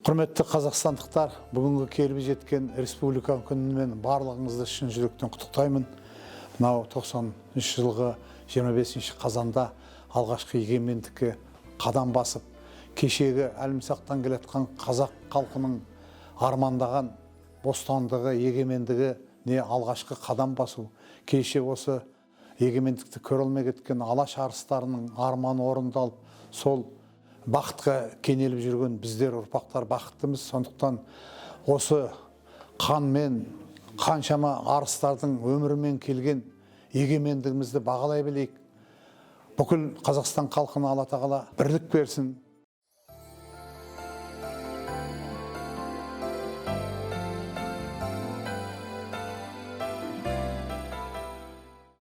Құрметті қазақстандықтар, бүгінгі келіп жеткен Республика күнімен барлығыңызды шын жүректен құттықтаймын. Мынау 90 жылғы 25 қазанда алғашқы егемендікке қадам басып, кешегі әлімсақтан келе жатқан қазақ халқының армандаған бостандығы, егемендігі не алғашқы қадам басу, кеше осы егемендікті көре алмай кеткен Алаш арыстарының арманы орындалып, сол бақытқа кенеліп жүрген біздер, ұрпақтар, бақыттымыз. Сондықтан осы қанмен, қаншама арыстардың өмірімен келген егемендігімізді бағалай білейік. Бүкіл Қазақстан халқына Алла Тағала бірлік берсін.